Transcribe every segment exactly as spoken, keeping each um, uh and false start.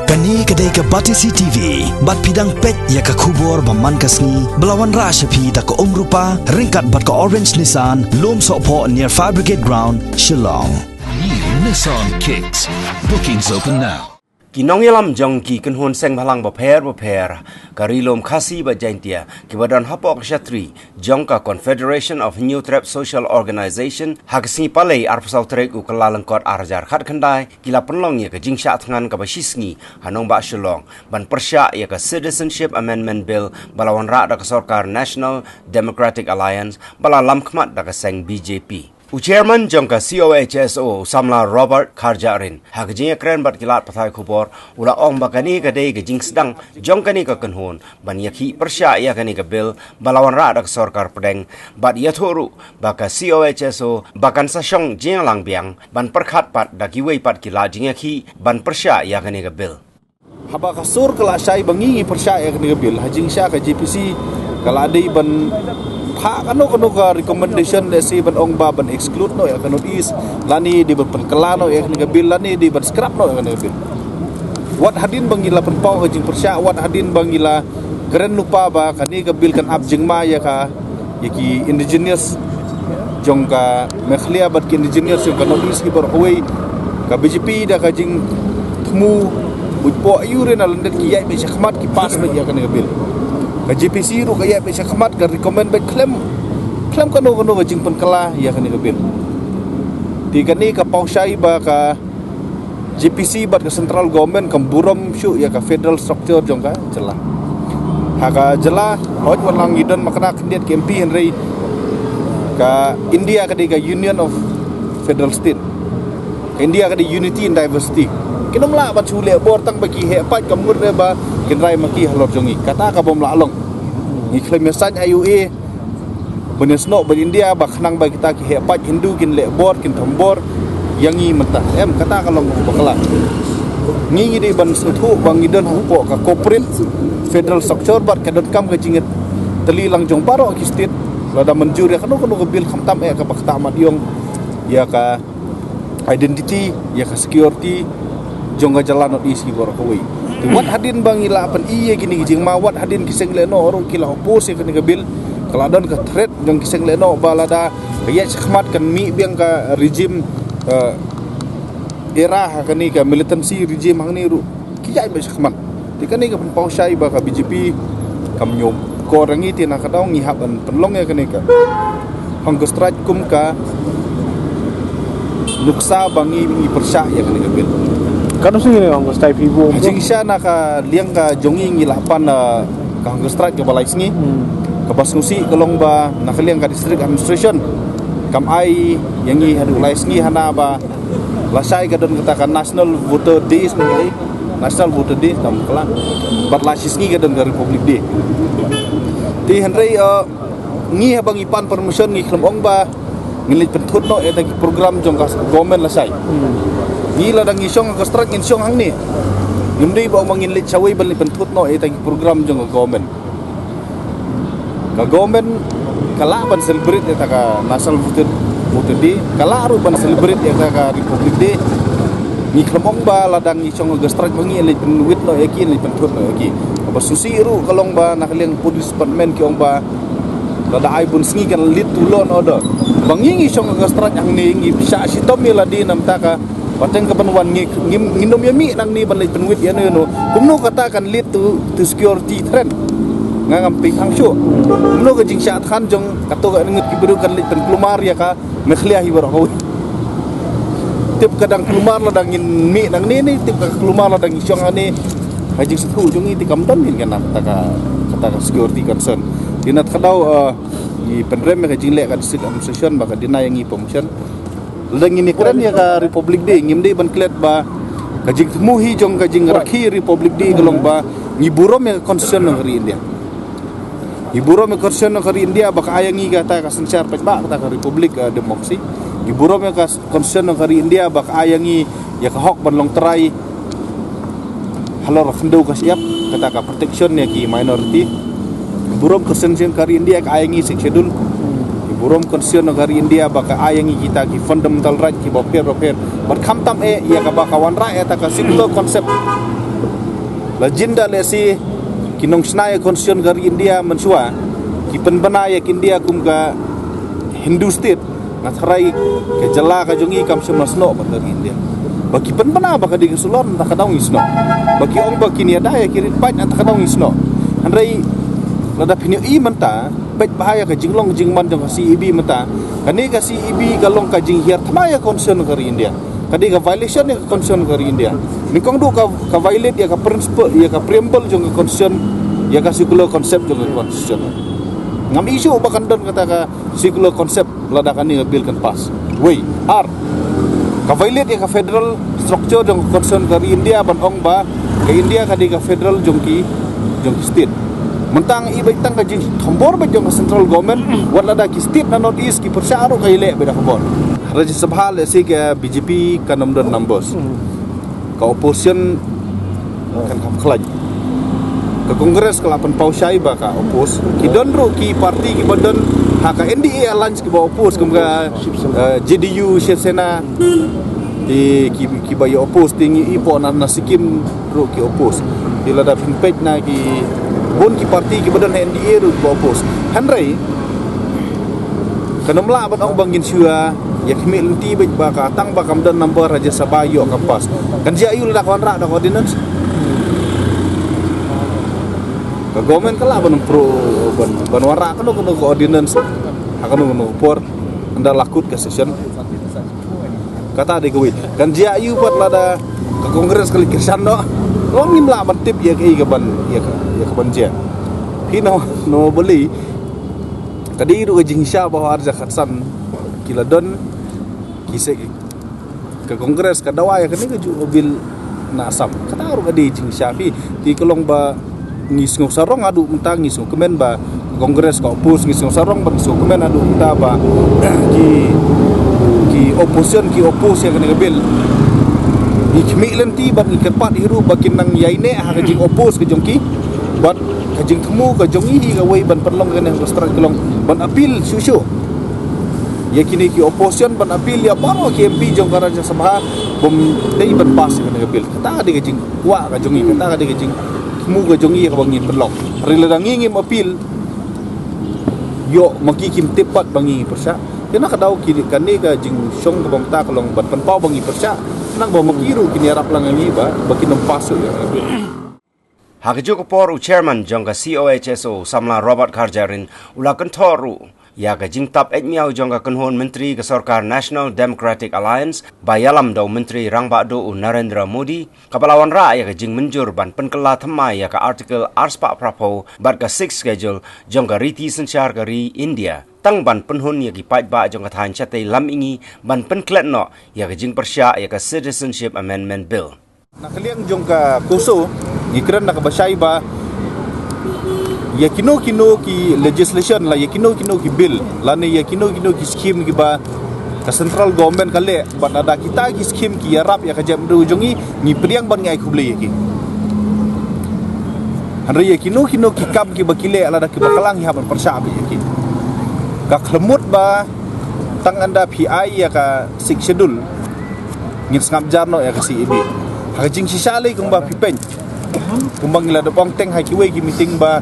Kane ka dei ka Batesi T V, bad phi dang peit ïa ka khubor ba man ka sngi, ba la wanrah sha phi da ka Umrupa, ryngkat bad ka Orange Nissan, Lumsohphoh near Fire Brigade Ground, Shillong. New Nissan Kicks. Bookings open now. Ki nongïalam jong ki kynhun seng bhalang bapher bapher ka Ri Lum Khasi bad Jaintia kiba don hapoh ka shatri jong ka Confederation of Hynñiewtrep Social Organization ha ka sngi Palei arphew saw tarik u Kyllalyngkot arhajar khatkhyndai ki la pynlong ïa ka jingshah thngan kaba shisngi ha nongbah Shillong ban pyrshah ïa ka Citizenship Amendment Bill ba la wanrah da ka sorkar National Democratic Alliance ba la lamkhmat da ka seng B J P. U chairman jong ka C O H S O, u samla Robert Kharjahrin, ha ka jingïakren bad ki lad pathai khubor, u la ong ba kane ka dei ka jingsdang jong kane ka kynhun ban ïakhih pyrshah ïa kane ka bill ba la wanrah da ka sorkar pdeng, bad ïathuh ruh ba ka C O H S O ba kan sa shong jingïalang biang ban pyrkhat pat da kiwei pat ki lad jingïakhih ban pyrshah ïa kane ka bill. Haba ka sur ka la shai ba ngi ngi pyrshah ïa kane ka bill, ha jingshah ka J P C ka la dei ban phah kano kano ka recommendation, lehse ban ong ba ban exclude noh ïa ka North East, lane dei ban pynkylla noh ïa kane ka bill, lane dei ban scrap noh ïa kane ka bill. Wat hadien ba ngi la pynpaw ka jingpyrshah, wat hadien ba ngi la kren lypa ba kane ka bill kan ap jingma ïa ka, ïa ki indigenous jong ka Meghalaya bad ki indigenous jong ka North East hi baroh kawei, ka B J P da ka jingthmu buit poh ïu re na lyndet ki ïaid beit shakhmat, ki pass beit ïa kane ka bill. Ka J P C ruh ka ïaid beit shakhmat, ka recommend beit khlem, khlem kano kano ka jingpynkylla ïa kane ka bill. Te kane ka paw shai ba ka J P C bad ka central government kam burom shuh ïa ka federal structure jong ka jylla. Ha ka jylla, hooid, wat la ngi don ma kane khyndiat ki M P, hynrei ka India ka dei ka Union of Federal State. Ka India ka dei unity in diversity. Kin ym lah ban shu leh bor tang ba ki heh paid, ka mut re ba kin rai ma ki halor jong ngi. Kata ka bym lah long. Ngi khlem ïa sign I O A ban ïasnoh bad India ba khnang ba kita ki heh paid Hindu kin leh bor, kin thombor ïa ngi mynta. Em, kata ka long kaba bakla. Ngi ngi dei ban sngewthuh ba ngi don hapoh ka corporate federal structure bad ka donkam ka jingïatylli lang jong baroh ki state. Lada mynjur ïa kano kano ka bill, khamtam eh kaba ktah mat ïong ïa ka identity, ïa ka security jong ka jylla North East hi baroh kawei. Te wat hadien ba ngi la pyni ïa kine ki jingma, wat hadien ki seng lehnoh ruh ki la oppose ïa kane ka bill, ka la don ka threat jong ki seng lehnoh ba lada ka ïaid shakhmat kan mih biang ka regime, eh, era ha kane ka militancy regime hangne ruh ki ïaid beit shakhmat. Te kane ka pynpaw shai ba ka B J P kam ñiewkor ïa ngi, te na ka daw ngi hap ban pynlong ïa kane ka hunger strike kum ka nuksa ba ngi, ngi pyrshah ïa kane ka bill. Katno sngi ne hunger strike phi buh? Ha jingshah na ka liang ka jong ngi, ngi la pan, uh, ka hunger strike kaba lai sngi. Hmm. Kaba sngewsih ka long ba na ka liang ka district administration kam ai ïa ngi haduh lai sngi hana ba lashai ka don kata ka National Voter Day, sngi National Voter Day tam kala. Bad la shi sngi ka don ka Republic Day. Te hynrei, uh, ngi haba ngi pan permission ngi khlem ong ba ngin leit pynthut noh ïa kita ki program jong ka government lashai. Hmm. Ngi lada ngi shong ka strike ngin shong hangne. Ngim dei ba ong ba ngin leit shawei ban leit pynthut noh ïa kita ki program jong ka government. Ka government ka lah ban celebrate ïa kata ka National Voter, Voter Day, ka lah ruh ban celebrate ïa kata ka Republic Day. Ngi khlem ong ba lada ngi shong ka strike ba ngin leit pynwit noh ïa ki, leit pynthut noh ïa ki. Kaba sngewsih ruh ka long ba na ka liang police department ki ong ba lada ai bun sngi kan lead to law and order. Ba ngi ngi shong ka strike hangne, ngi shah shitom ïa lade namar kata ka pateng ka ban wan ngi, ngi, ngin ym ïa mih nangne ban leit pynwit ïa no ïa no. Kumno kata kan lead to, to security threat? Nga ngam pyrshang shuh. Kumno ka jingshah thngan jong kato ka ngut ki briew kan leit pynkulmar ïa ka Meghalaya hi baroh kawei? Tip ka dang kulmar lada ngin mih nangne ne tip ka kulmar lada ngi shong hangne? Ka jingsngewthuh jong ngi te kam don hi kane kata ka, kata ka security concern. Te na kata ka daw, uh, ngi pynrem ïa ka jingleh ka district administration ba ka deny ïa ngi permission. Lada ngin ïakren ïa ka Republic Day, ngim dei ban klet ba ka jingthmu hi jong ka jingrakhe Republic Day ka long ba ngi burom ïa ka Constitution jong ka ri India. Ngi burom ïa ka Constitution jong ka ri India ba ka ai ïa ngi kata ka synshar paidbah, kata ka Republic, uh, Democracy. Ngi burom ïa ka Constitution jong ka ri India ba ka ai ïa ngi ïa ka hok ban long trai halor khyndew ka shyiap, kata ka protection ïa ki minority. Burom Constitution ka ri India ka ai ïa ngi Sixth Schedule. Burom Constitution ka ri India ba ka ai ïa ngi kita ki fundamental right kiba pher ba pher. Bad khamtam eh ïa kaba ka wanrah ïa kata ka secular concept. La jin da lehse ki nongshna ïa constitution ka ri India mynshuwa ki pynbna ïa ka India kum ka Hindu state, nga tharai ka jylla ka jong ngi kam shym la snoh bad ka ri India. Ba ki pynbna ba ka dei ka sulor, nangta ka daw ngi snoh. Ba ki ong ba kin ïada ïa ki rit paid, nangta ka daw ngi snoh. Hynrei lada phin ïohi mynta, peit bha ïa ka jinglong jingman jong ka C A B mynta. Kane ka C A B ka long ka jinghiar thma ïa ka constitution ka ri India. Ka dei ka violation ïa ka constitution ka ri India. Nyngkong duh ka, ka violate ïa ka principle, ïa ka preamble jong ka constitution, ïa ka secular concept jong ka constitution. Ngam ïohi shuh ba kan don kata ka secular concept lada kane ka bill kan pass. Wei, ar. Ka violate ïa ka federal structure jong ka constitution ka ri India ban ong ba ka India ka dei ka federal jong ki, jong ki state. Mynta nga i beit tang ka jingthombor beit jong ka central government, wat lada ki state na North East ki pyrshah ruh ka ïaleh beit da ka bor. Rajya Sabha lehse ka B J P kan ym don numbers. Ka opposition kan kham khlaiñ. Ka Congress ka la pynpaw shai ba ka oppose. Ki don ruh ki party kiba don ha ka N D A alliance kiba oppose, kum ka, eh, J D U, Shiv Sena, ki, ki, kiba ïa oppose, te ngi i pok na, na Sikkim ruh ki oppose. Te lada phin peit na ki bun ki party kiba don ha N D A ruh kiba oppose. Hynrei kan ym lah ban ong ba ngin shu ïa khmih lynti beit ba ka tang ba kam don number Rajya Sabha ïoh kam pass. Kan jia aïu lada ka wanrah da ka ordinance? Ka government ka lah ban pro, ban, ban wanrah kano kano ka ordinance ha kano kano ka por, ynda la kut ka session. Kata dei kawei. Kan jia aïu pat lada ka Congress ka leit kyrshan noh? Long ngim lah ban tip ïa kaei ka ban, ïa ka, ïa ka ban jia. Phi no, no bali. Ka dei ruh ka jingshisha ba ha ar hajar khatsan ki la don ki se, ka Congress ka dawa ïa kane kajuh ka bill na Assam. Kata ruh ka dei jingshisha phi. Te ka long ba ngi sngew sarong haduh mynta, ngi sngewkmen ba ka Congress ka oppose, ngi sngew sarong ba ngi sngewkmen haduh mynta ba ki, ki opposition ki oppose ïa kane ka bill. Ngi khmih lynti bad ngi kyrpad hi ruh ba kin nang ïaineh ha ka jing oppose ka jong ki. Bad ka jingthmu ka jong ngi hi kawei ban pynlong kane ka strike ka long ban appeal shuh shuh ïa kine ki opposition, ban appeal ïa baroh ki M P jong ka Rajya Sabha ba ym dei ban pass ïa kane ka bill. Kata ka dei ka jingkwah ka jong ngi, kata ka dei ka jingthmu ka jong ngi ïa kaba ngi pynlong. Hynrei lada ngi ngim appeal, ïoh ma ki kim tip pat ba ngi pyrshah. Te na ka daw ki, kane ka jingshong kaba mynta ka long ban pynpaw ba ngi pyrshah, nang ba ma ki ruh kin ïarap lang ïa ngi ba, ba kin ym pass ïa kane ka bill. Ha kajuh ka por u chairman jong ka C O H S O, u samla Robert Kharjahrin, u la kynthoh ruh ïa ka jingtap eit miaw jong ka kynhun myntri ka sorkar National Democratic Alliance ba ïalam da u Myntri Rangbah Duh u Narendra Modi, kaba la wanrah ïa ka jingmynjur ban pynkylla thymmai ïa ka Article arspah phraphew bad ka Sixth Schedule jong ka riti synshar ka ri India, tang ban pynhun ïa ki paidbah jong ka thaiñ shatei lam mihngi ban pynklet noh ïa ka jingpyrshah ïa ka Citizenship Amendment Bill. Na ka liang jong ka CoSO, ngi kren da kaba shai ba ïa kino kino ki legislation, la ïa kino kino ki bill, lane ïa kino kino ki scheme kiba ka central government ka leh, bad lada kita ki scheme ki ïarap ïa ka jaitbynriew jong ngi, ngi pdiang bad ngi ai khublei ïa ki. Hynrei ïa kino kino ki kam kiba ki leh, lada kiba klang, ngi hap ban pyrshah beit ïa ki. Ka khlem mut ba tang ynda phi ai ïa ka Sixth Schedule, ngin sngap jar noh ïa ka C A B. Ha ka jingshisha lei kumba phi peit, kumba ngi la dep ong teng ha kiwei ki meeting ba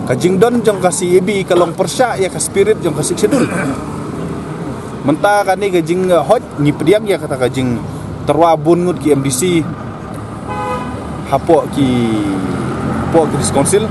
ka jingdon jong ka C A B ka long pyrshah ïa ka spirit jong ka Sixth Schedule. Mynta kane ka jing, uh, hoi, ngi pdiang ïa kata ka jingtyrwa bun ngut ki M D C hapoh ki, hapoh ki District Council.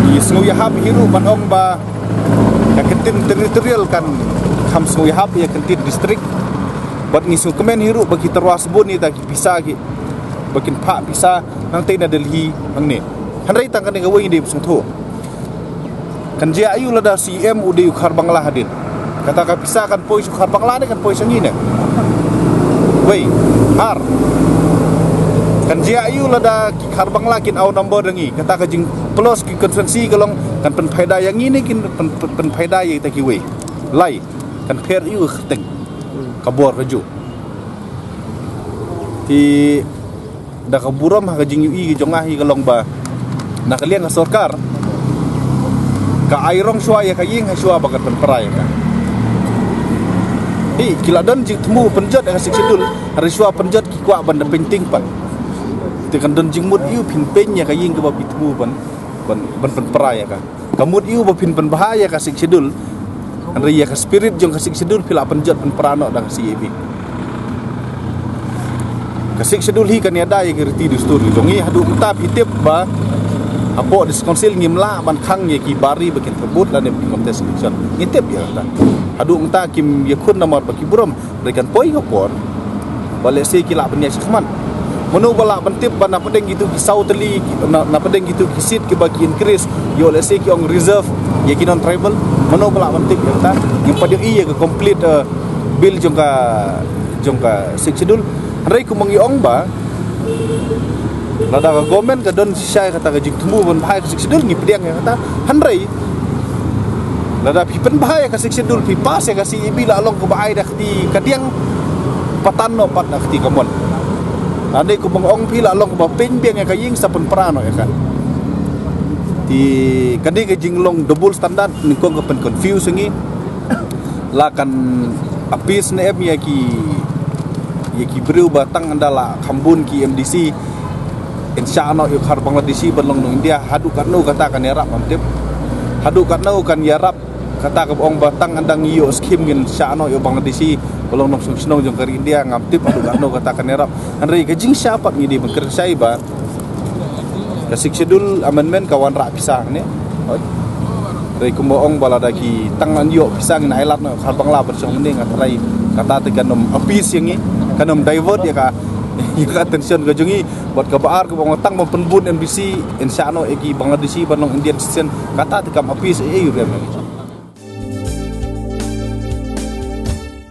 Ngi sngewïahap hi ruh ban ong ba ka ktien territorial kan kham sngewïahap ïa ka ktien district. Bad ngi sngewkmen hi ruh ba ki tyrwa sbun ïa kita ki pisa ki, ba kin phah pisa nangtei na Delhi hangne. Hynrei tang kane kawei ngi dei ban sngewthuh. Kan jia aïu lada C M u dei u Khar Bangla hadien? Kata ka pisa kan poi sha u Khar Bangla ne kan poi sha ngi ne? Wei, ar. Kan jia aïu lada ki Khar Bangla kin aw number da ngi? Kata ka jingplos ki constituency ka long kan pynphaida ïa ngi ne kin pyn, pyn, pynphaida ïa kita kiwei? Lai, kan pher aïu ka kyrteng? Ka bor kajuh. Te da ka burom ha ka jingïohi ka jong nga hi ka long ba na ka liang ka sorkar ka ai rong shuwa ïa ka ïing ha shuwa ba kan pynpra ïa ka. Hi, ki la don jingthmu pynjot ïa ka Sixth Schedule, hynrei shuwa pynjot ki kwah ban da painting pat. Te kan don jingmut ïa u phin pyn ïa ka ïing kaba phi thmu ban, ban, ban pynpra ïa ka. Ka mut ïa u ba phin pynbha ïa ka Sixth Schedule. Hynrei ïa ka spirit jong ka Sixth Schedule phi la pynjot pynpra noh da ka C A B. Ka Sixth Schedule hi kan ïada ïa ki riti dustur jong ngi. Haduh mynta phi tip ba hapoh District Council ngim lah ban khang ïa ki bar ri ba kin thep vote lane ba kin contest election. Ngi tip ïa kata. Haduh mynta kim ïakhun namar ba ki burom. Hynrei kan poi ka por ba lehse ki lah ban ïaid shakhmat. Mano ba lah ban tip ba na pdeng kitu ki saw tylli, na, na pdeng kitu ki seat kiba ki increase, ïoh lehse ki ong reserve ïa ki non tribal. Mano ba lah ban tip ïa kata? Ngim pat ïohi ïa ka complete, eh, bill jong ka, jong ka Sixth Schedule. Hynrei kumba ngi ong ba lada ka government ka don shisha ïa kata ka jingthmu ban bha ïa ka Sixth Schedule, ngi pdiang ïa kata. Hynrei lada phi pynbha ïa ka Sixth Schedule, phi pass ïa ka C A B, la long kaba ai da ka kti kadiang, patan noh pat da ka kti kamon. Lane kumba nga ong phi, la long kaba pynbiang ïa ka ïing, sa pynpra noh ïa ka. Te ka dei ka jinglong double standard, nyngkong ka pynconfuse ngi. La kan appease ne em ïa ki, ïa ki briew ba tang ynda la kham bun ki M D C yn shah noh ïa u khar Bangladeshi ban long nong India. Haduh katno kata kan ïarap ngam tip. Haduh katno kan ïarap kata kaba ong ba tang ynda ngi ïoh scheme ngin shah noh ïa u Bangladeshi ba long nongshong shnong jong ka ri India, ngam tip haduh katno kata kan ïarap. Hynrei ka jingshah pat ngi dei ban kren shai ba ka Sixth Schedule amendment ka wanrah pisa ne. Hynrei kumba ong ba lada ki tang yn ïoh pisa ngin ai lad noh khar Bangla ban shong mynne, nga tharai kata te kan ym appease ïa ngi, kan ym divert ïa ka, ïa ka attention ka jong ngi. Bad kaba ar kaba ong tang ban pynbun M D C yn shah noh ïa ki Bangladeshi ban long Indian citizen, kata te kam appease ei ei ruh em.